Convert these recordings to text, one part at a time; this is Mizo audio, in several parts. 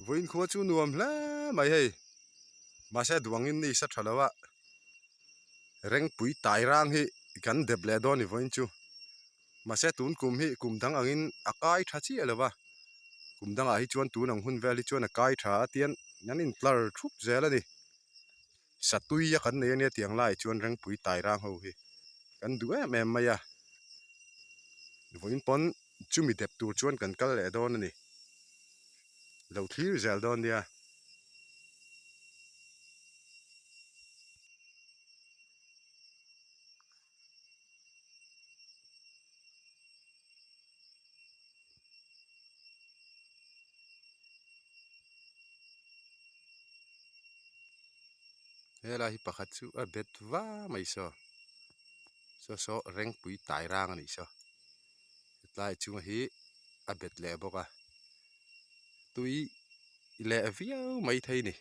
Vawiin khua chu nuam hle mai hei mahse duangin ni sa tha lo a rengpui tai rang hi kan dep leh dawn a ni vawiin chu mahse tun kum hi kum dang angin a kai tha chiah lo va kum dangah hi chuan tun ang hun vel hi chuan a kai tha a tian an intlar thup zel a ni satui a kan nei ania tiang laiah chuan rengpui tai rang ho hi kan duh em em mai a vawiin pawn chumi dep tur chuan kan kal leh dawn a ni lo thlir zel dawn nia. Helai hi pakhat chu a bet va mai saw saw saw rengpui tai rang a nih saw hetlai chunga hi a bet leh bawk a tui leh viau mai thei a ni.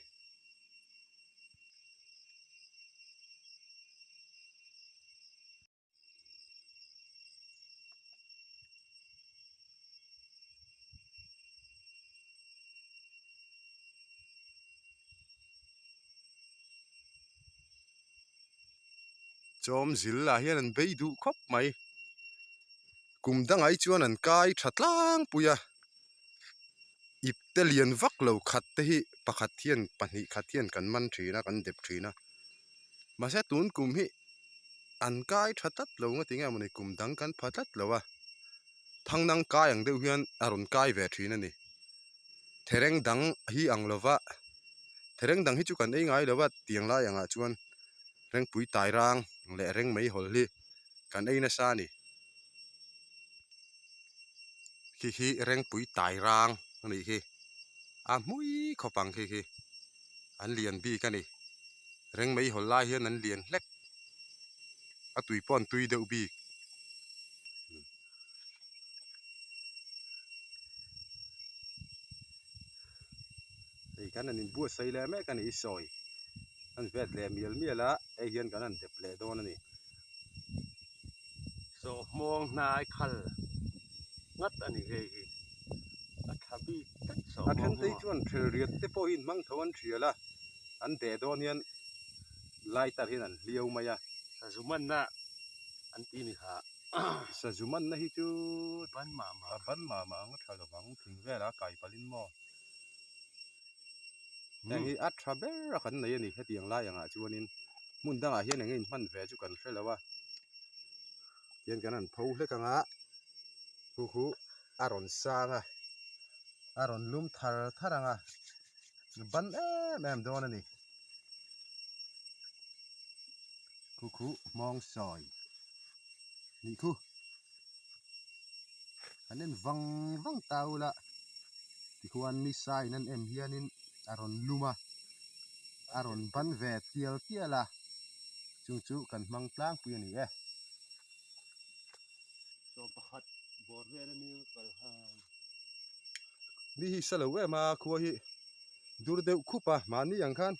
Chawm zil ah hian an bei duh khawp mai kum dangah hi chuan an kai tha tlangpui a ip te lian vak lo khat te hi pakhat hian pahnih khat hian kan man thin a kan dep thin a mahse tun kum hi an kai tha tlat lo nga tinge mawni kum dang kan pha tlat lo a thangnang kai ang deuh hian a rawn kai ve thin a ni thereng dang hi ang lova thereng dang hi chu kan ei ngai lo va tiang lai angah chuan rengpui tai rang leh reng mai hawl hi kan ei nasa a ni khi khi rengpui tai rang a nih hi a hmui khawp ang khi khi an lian bik a ni reng mai hawl lai hian an lian hlek a tui pawh an tui deuh bik. Hei kan han inbuatsaih leh mek a ni sawi an vet leh mial mial a hei hian kan han dep leh dawn a ni. Saw hmawng hnai khal ngat a ni hei hi a tha bik tlat saw A then te hi chuan thel riat te pawh hi in hmang tho an thial a an deh dawn hian lighter hian an hliau mai a. Sazu manna an ti ni kha. Sazu manna hi chu ban mah mah a ban mah mah ang a tha lovang thing velah a kai palhin maw. Heng hi a tha ber a kan nei a ni hetiang lai angah chuanin hmun dangah hian eng nge inhman ve chu kan hre lo a tihian kan han pho hlek ang a khu khu a rawn sang a a rawn lum thar thar ang a ban em em dawn a ni khu khu hmawng sawi nih khu. An en vang vang ta ula tikhuan ni sain an em hianin a rawn lum a a rawn ban ve tial tial a chung chu kan hmang tlangpui a ni e. Chaw pakhat bawr vel a ni kal han. Ni hi sa lo em a khua hi dur deuh khup a mahni ang khan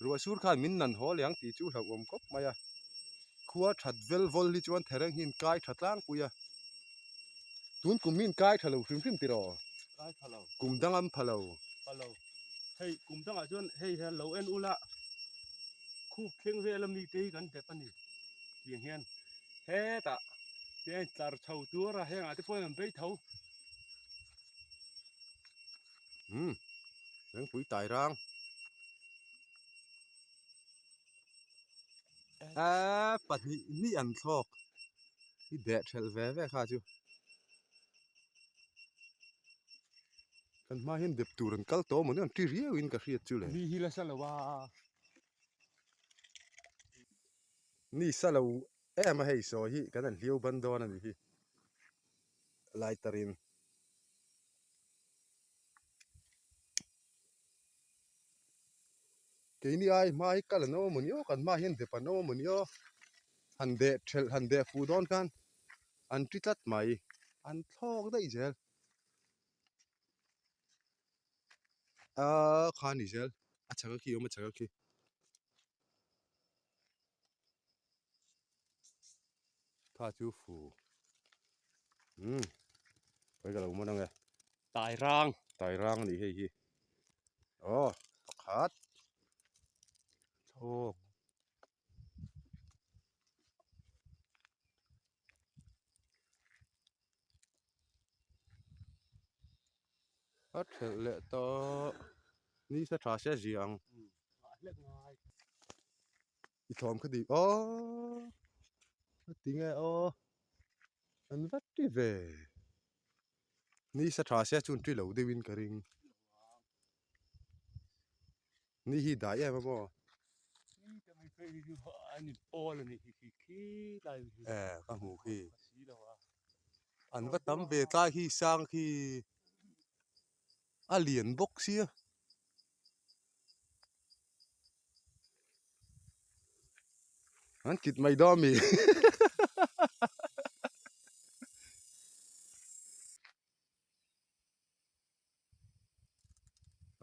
ruah sur khan min nan haw leh ang tih chu hlauhawm khawp mai a. Khua that vel vawl hi chuan thereng hi in kai tha tlangpui a, tun kum hi in kai tha lo hrim hrim tiraw? Kai tha lo. Kum dang an pha lo. Pha lo. Hei kum dangah chuan hei hian lo en ula khup thleng vel ami te hi kan dep a ni tiang hian hetah tiang tlar chho tur a hengah te pawh hian an bei tho. Umm Rengpui tai rang. Eee pahnih hnih an thlawk i deh thelh ve ve kha chu kan hma hian dep tur an kal tawh maw ni an ti riau in ka hriat chu le. Ni hi la sa lo a. Ni sa lo em a hei sawi hi kan han hliau ban dawn a ni hi lighter in. Keini ai hma hi kal an awm a mawni aw kan hma hian dep an awm a mawni aw han deh thelh han deh fuh dawn khan an ti tlat mai an thlawk daih zel aaa kha a ni zel a chhak a khi a awm a chhak a khi. Kha chu fu umm khawi ka lo man ang e tai rang tai rang a ni hei hi. Aw pakhat chhawk. A thelh leh tawh ni sa tha se zia ang. I thawm kha dik aw a ti nge aw an va ti ve ni sa tha se chuan ti lo deuh in ka ring ni hi dai em a maw e ka hmuh khi an va tam ve tlai khi sang khi a lian bawk sia. An kit mai dawn ami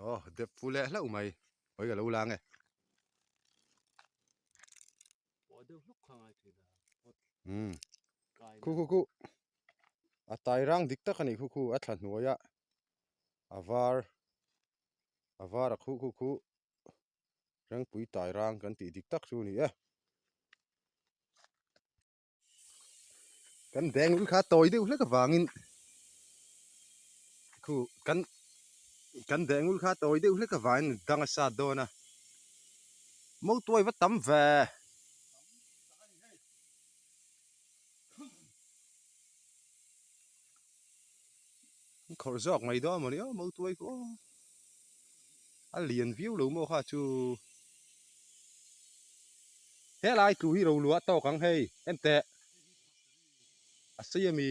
aw dep fu leh hlauh mai hawi ka lo lang e umm khu khu khu a tai rang dik tak a nih khu khu a thla hnuai a a var a var a khuh khuh khuh Rengpui tai rang kan tih dik tak chu a ni e. Kan beng ul kha tawi deuh hlek avangin khu kan kan beng ul kha tawi deuh hlek avangin dang a sat dawn a mautuai va tam ve. An khawrh zawk mai dawn mawni aw mautuai khu aw a lian viau lo maw kha chu helai tlu hi ro luah tawk ang hei en teh a sei ami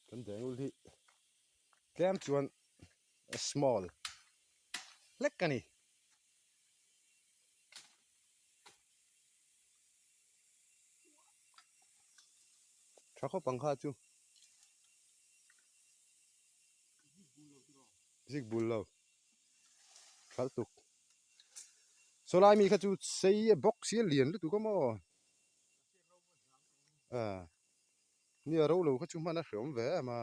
kan dengul hi tlem chuan a small hlek a ni. Tha khawp ang kha chu. Zik bul lo. Thal tuk. Saw lai mi kha chu sei a bawk si a lian lutuk a maw. Ah. Nia ro lo kha chu hman a hreawm ve em a.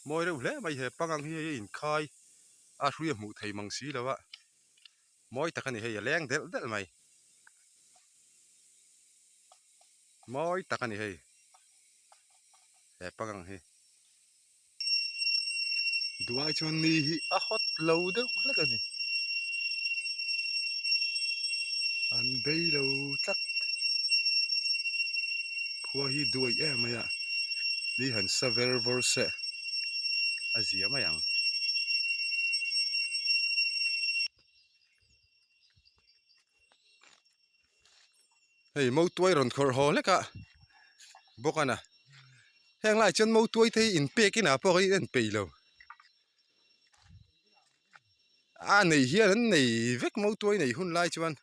Mawi reuh hle mai he pangang hi hei a inkhai a hrui a hmuh thei mang si lo a mawi tak a ni hei a leng delh delh mai mawi tak a ni hei he pangang hi. Duai chuan ni hi a hawt lo deuh hlek a ni. An bei lo tlat. Khua hi duai em mai a, ni han sa ver vawr se a zia mai ang. Hei mautuai rawn khawrh haw hlek a bawk a na heng lai chuan mautuai te hi inpek inah pawh hi an peih lo a nei hian an nei vek mautuai nei hun lai chuan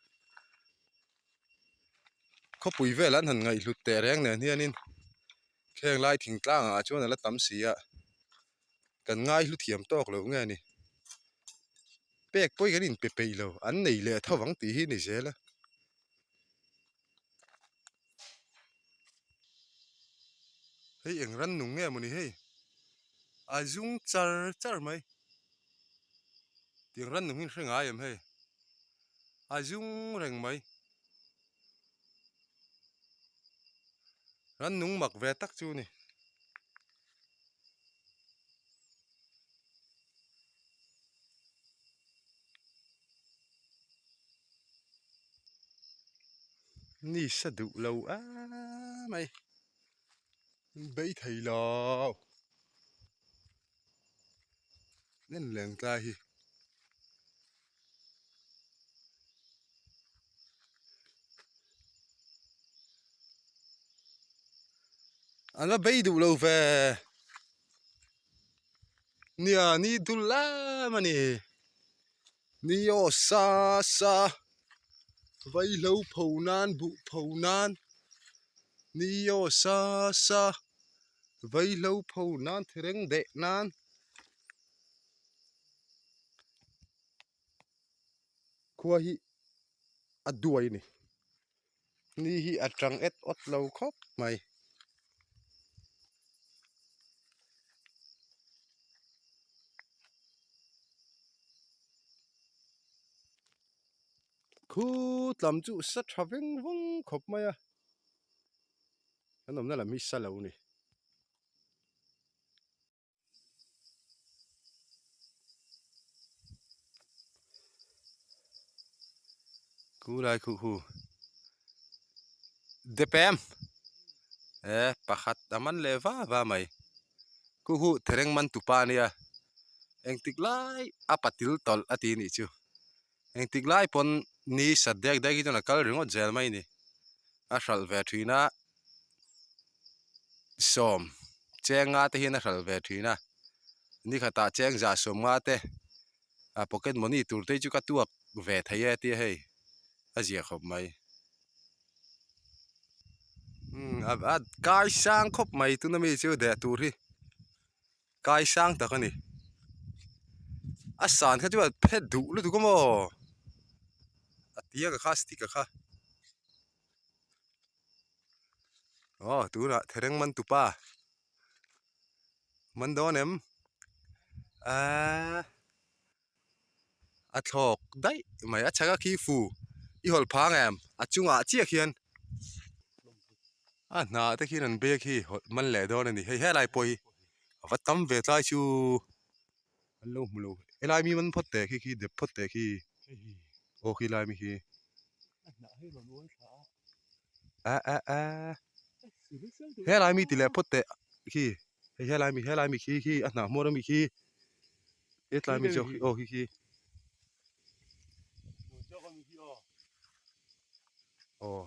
khawpui vel an han ngaihhlut teh reng nen hianin heng lai thingtlang ah chuan a la tam si a kan ngaihlu thiam tawk loh nge ni pek pawh hi kan inpe peih lo an nei leh tho vang tih hi a ni zel a. Hei eng ran nung nge mawni hei a zum char char mai tiang ran nung hi an hre ngai em hei a zum reng mai ran nung mak ve tak chu a ni. Ni sa duh lo em mai bei thei lo en leng tlai hi. An la bei duh lo ve nia ni dul em a ni ni aw sa sa vaihlo pho nan buh pho nan ni aw sa sa vaihlo pho nan thereng deh nan. Khua hi a duai a ni. Ni hi a tang et awt lo khawp mai. Khu tlam chu sa tha veng vawng khawp mai a. Kan awmna lam hi sa lo a ni. Khu lai khu khu depem e pakhat a man leh va va mai khu khu thereng man tupa ania engtik lai a patil tawlh a ti anih chu engtik lai pawn ni sat dek dek hi chuan a kal ringawt zel mai a ni a hralh ve thin a. Sawm cheng nga te hian a hral ve thin a ni khatah cheng zah sawm nga te a pocket money tur te hi chu ka tuak ve thei e tia hei a zia khawp mai umm a kai sang khawp mai tuna mi chu deh tur hi kai sang tak a ni a san kha chu a phet duh lutuk a maw a tia ka kha stick a kha. Aw tunah thereng man tupa man dawn em aaa a thlawk daih mai a chhak a khi fu i hawlh phang em a chungah chiah khian a hnah te khian an bag hi hawlh man leh dawn a ni hei helai pawh hi a va tam ve tlai chu an lo hmu lo helai mi man phawt teh khi khi dep phawt teh khi aw khi lai mi khi. A a a helai mi ti leh phawt teh khi hei helai mi helai mi khi khi a hnah hmuar ami khi hetlai mi zawk hi aw khi khi aw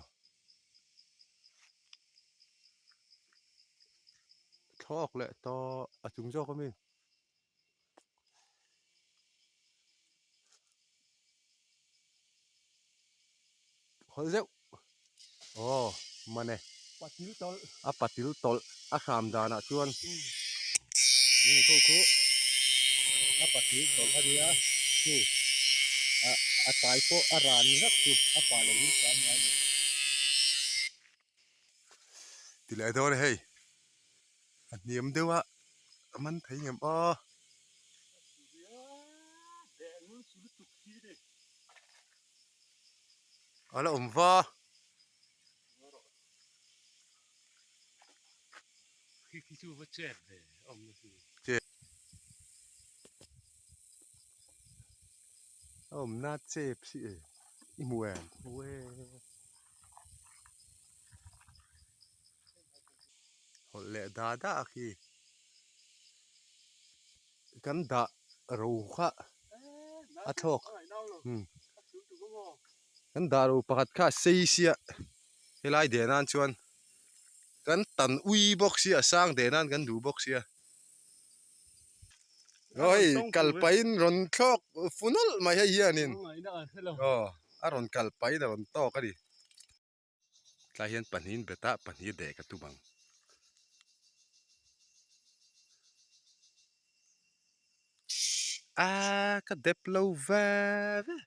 thlawk leh tawh a chung zawk ami. Hawlh zeuh aw man e patil tawlh a patil tawlh a hram danah chuan eng kho khu a patil tawlh a nia chu a tai pawh a ran zak chu a pah lo hi ka ngai lo ti leh dawn e hei. A hniam deuh a a man thei ngem aw. A la awm va. A awmna chep si e i hmu em? Hawlh leh da da a khi kan dah ro kha a thlawk kan dah ro pakhat kha a sei sia helai deh nan chuan kan tan ui bawk sia a sang deh nan kan duh bawk sia aw hei kal pahin rawn thlawk fu nawlh mai hei hianin aw a rawn kal pahin a rawn tawk a ni. Tlai hian pahnihin bet a, pahnih a deh ka tum ang. Aaa ka dep lo ve ve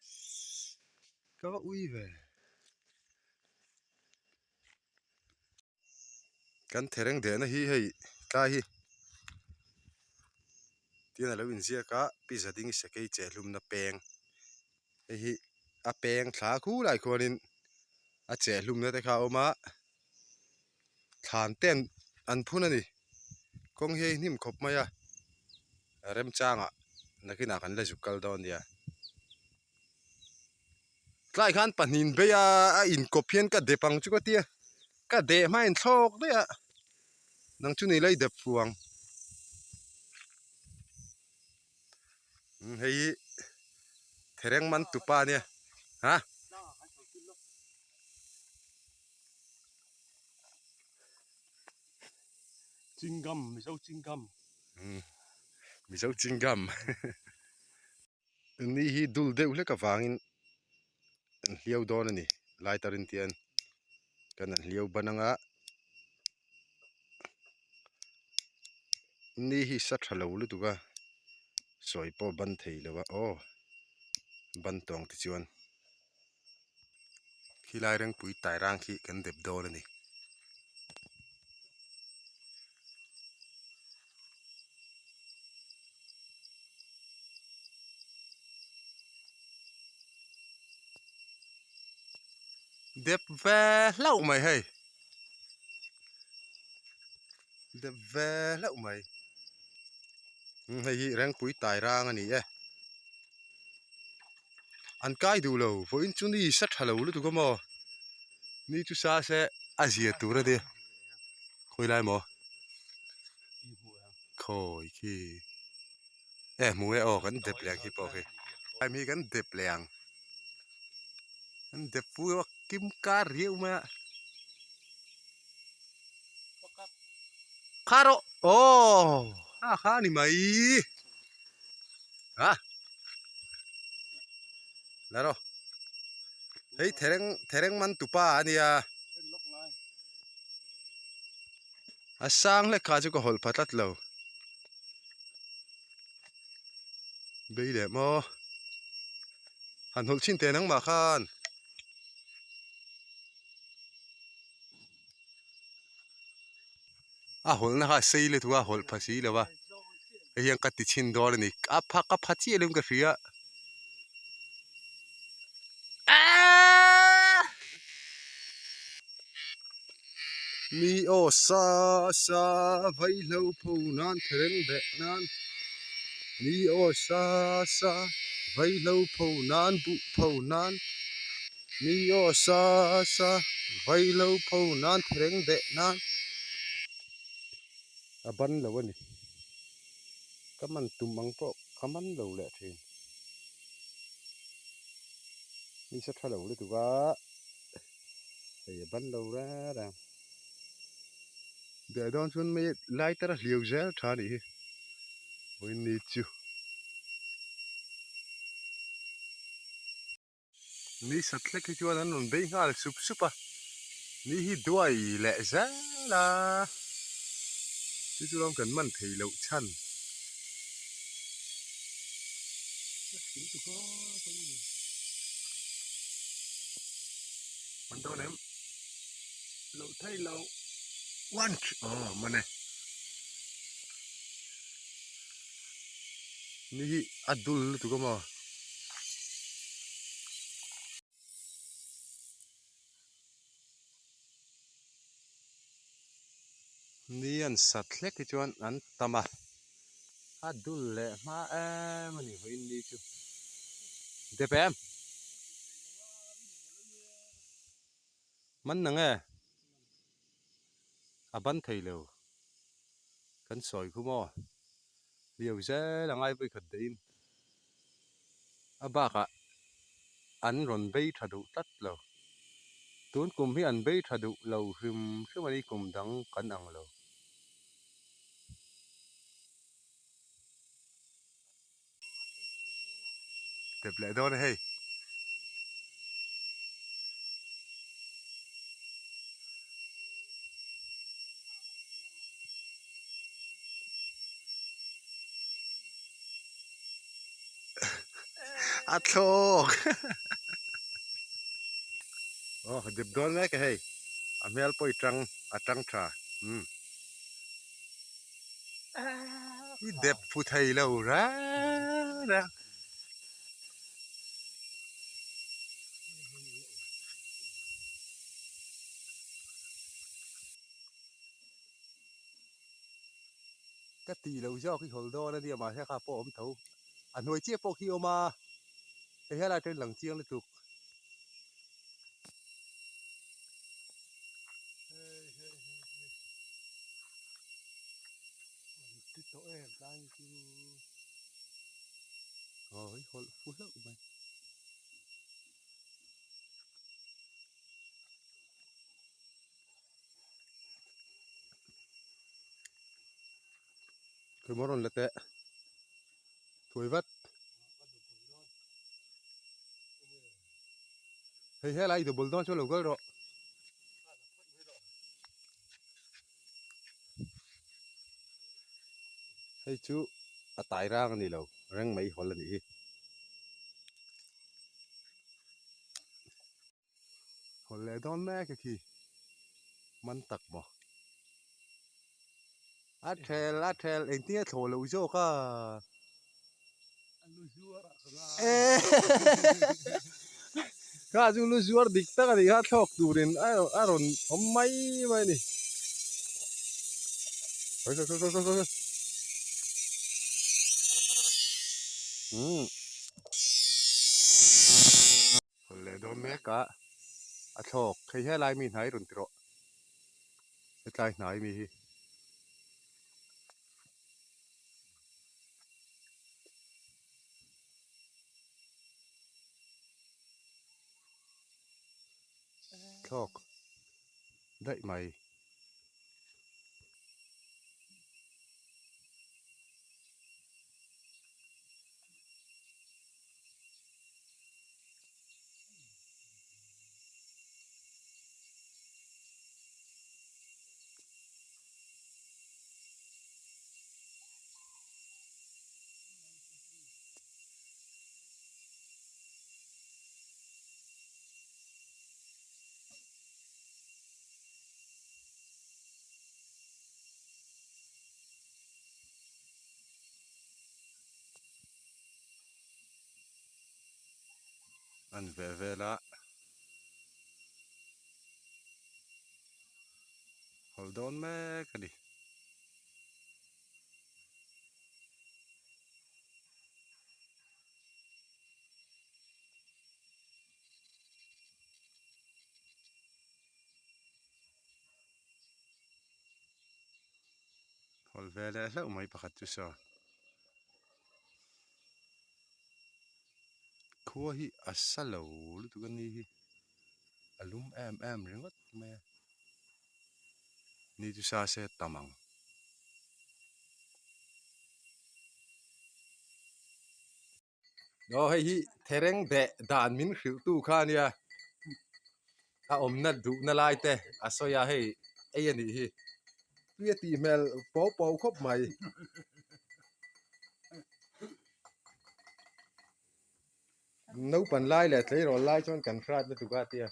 ka va ui ve. Kan thereng dehna hi hei tlai hi tin a lo inziak a pi zading sakei chehlumna peng hei hi a peng thla khulai khuanin a chehlumna te kha a awm a thlan te an phun a ni kawng hi a hnim khawp mai a remchangah nakinah kan la zuk kal dawn nia. Tlai khan pahnih bei a a inkawp hian ka dep ang chu ka tia ka deh hma in thlawk daih a nang chu ni lai dep fu ang hei hi thereng man tupa ania ha. Chingam mizo chingam mizo chingam. Ni hi dul deuh hlek avangin an hliau dawn a ni lighter in tian kan an hliau ban anga ni hi sa tha lo lutuk a sawi pawh ban thei lo a aw ban tawng te chuan. Khilai rengpui tairang khi kan dep dawn a ni. Dep ve hlauh mai hei. Dep ve hlauh mai. Hei hi rengpui tairang a ni e. An kai duh lo vawiin chu ni sa tha lo lutuk a maw ni chu sa se a zia tur a nia khawi lai maw khawi khi e hmu e aw kan dep leh ang khi pawh khi time hi kan dep leh ang kan dep pui a kim kar riau mai a kha rawh aw a kha a ni mai a. La rawh hei thereng thereng man tupa a nia a sang hlek kha chu ka hawlh pha tlat lo bei leh maw han hawlh chhin teh nangmah khan. A hawlhna kha a sei lutuk a hawlh pha si lo va hei hian ka ti chhin dawn a ni a pha ka pha chiah lem ka hria aaa mi aw sa sa vaihlo pho nan thereng beh nan mi aw sa sa vaihlo pho nan buh pho nan. Mi aw sa sa vailo pho nan thereng deh nan a ban lo a ni. Ka man tum ang pawh ka man lo leh thin. Mi sa tha lo lutuk a, hei a ban lo reng reng. Deh dawn chuan mai lighter a hliau zel tha a nih hi. Vawiin ni chu. Ni sat hlek hi chuan an rawn bei nghal sup sup a, ni hi duai leh zel a, chu chu rawng kan man thei loh chhan. Man dawn em? Loh thei lo. One aw man e. Ni hi a dul lutuk a maw? Ni an sat hlek hi chuan an tam a, a dul leh hma em a ni vawiin ni chu. Dep em? Man nang e? A ban thei lo. Kan sawi khu maw? Liau zel a ngai vawikhat dahin a bakah an rawn bei tha duh tlat lo. Tun kum hi an bei tha duh lo hrim hrim a ni kum dang kan ang lo. Tep leh dawn a hei. A thlawk aw dip dawn mek a hei a hmel pawh i tang a tang tha umm i dep fu thei lo reng reng. Ka tih loh zawk hi hawl dawn a nia mahse kha pawh a awm tho a hnuai chiah pawh khi a awm a hei helai atangin lang chiang lutuk. Aw hei hawlh fu hlauh mai. Khawi maw rawn la teh thuai vat hei helai double dawn chuan lo kal rawh hei chu a tai rang a ni lo reng mai hawl a nih hi. Hawlh leh dawn mek a khi. Man tak maw. A thel a thel engtin a thlawh loh zawk a. A lu zuar ah ka ngai. Kha chu lu zuar dik tak a nih kha thlawk turin a a rawn awm mai mai a ni. Khawi khawi khawi khawi khawi. Umm. Hawlh leh dawn mek a, a thlawk hei helai mi hnai rawn ti rawh hetlai hnai mi hi. Thlawk daih mai. An ve vel a hawlh dawn mek a ni. Hawlh ve leh hlauh mai pakhat chu saw. Khua hi a sa lo lutuk a ni hi a lum em em ringawt mai a ni chu sa se tam ang. Aw hei hi thereng beh dan min hrilh tu kha a nia a awmna duhna lai te a sawi a hei ei a nih hi tui a tih hmel pau pau khawp mai. Naupan lai leh tleirawl lai chuan kan hrat lutuk a tia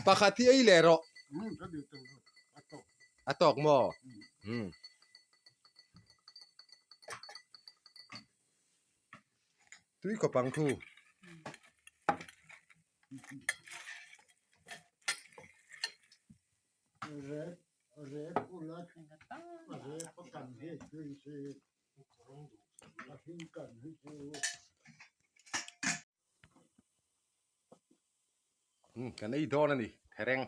pakhat hi ei leh rawh a tawk maw umm tui khawp ang thu. Umm kan ei dawn a ni thereng.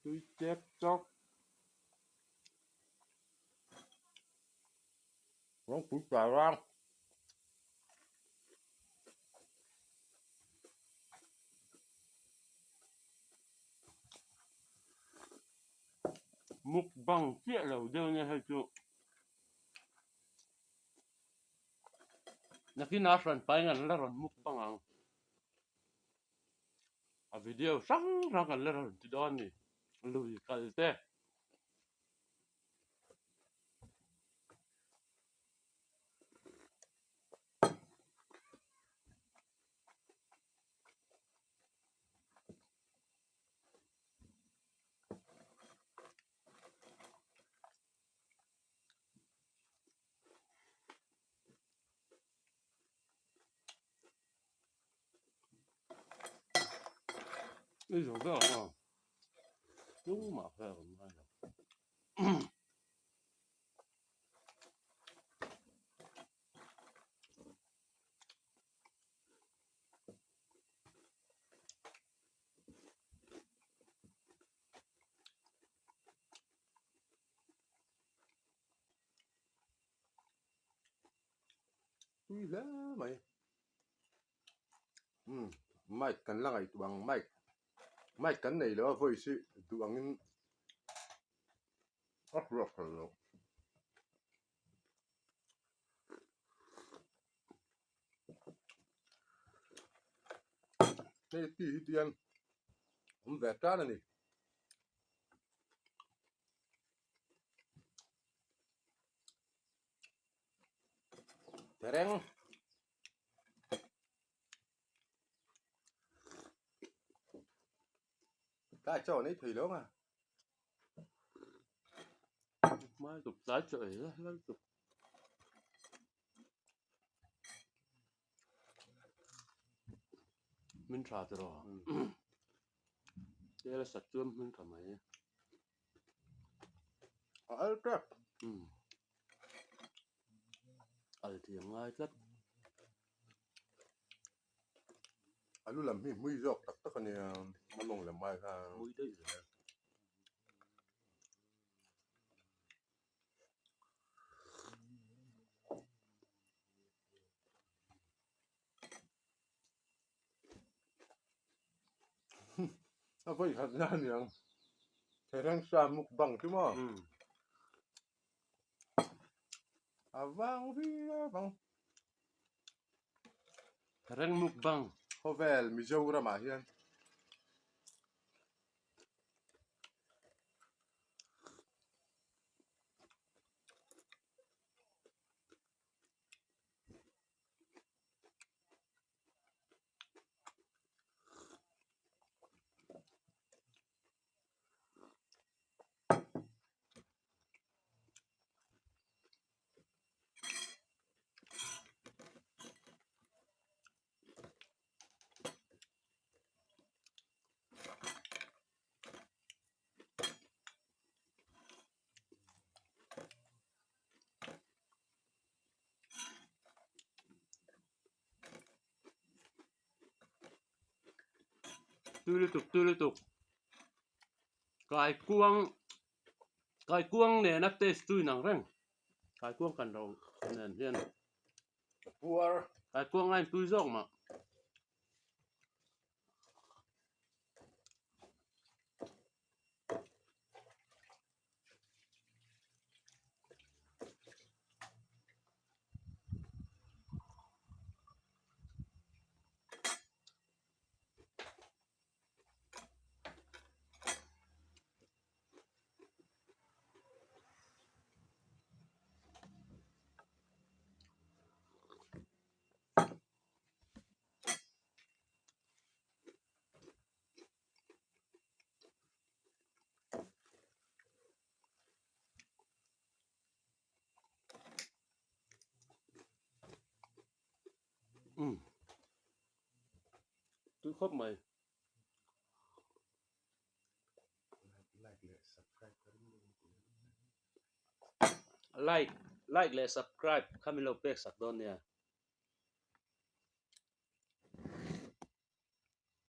Tui chek chawk. Rawng pui tla rang. Mukbang chiah lo deuh nia hei chu nakin a hran pai ngan la rawn mukbang ang a video hrang hrang kan la rawn ti dawn a ni lui kal te. Ei zo ber ang a, tumah kha a rawn ngai lo. Tui hle mai umm mic kan la ngaihtuah ang mic mic kan nei lo a voice hi duh angin a hriat theih loh. Hei ti hi tian awm ve tan a ni. Thereng. Tlai chaw an ei thei lo ang a. Hmai tuk tlai chaw ei la lal tuk. Min tha tiraw. Tel a sat chuan hmin tha mai. A al tep. Al thiam ngai tlat. A lu lam hi hmui zawk tak tak a nia, a mawng lam ai khan. Hmui daih zel. A vawi khat na aniang thereng sa mukbang chu maw a vang viau ang. Thereng mukbang. Khawvel Mizoram ah hian. Tui lutuk tui lutuk kaikuang kaikuang nena taste chu inang reng kaikuang kan ro nen hian puar kaikuang a intui zawk mah. Umm tui khawp mai. Like like leh subscribe kha min lo pek sak dawn nia.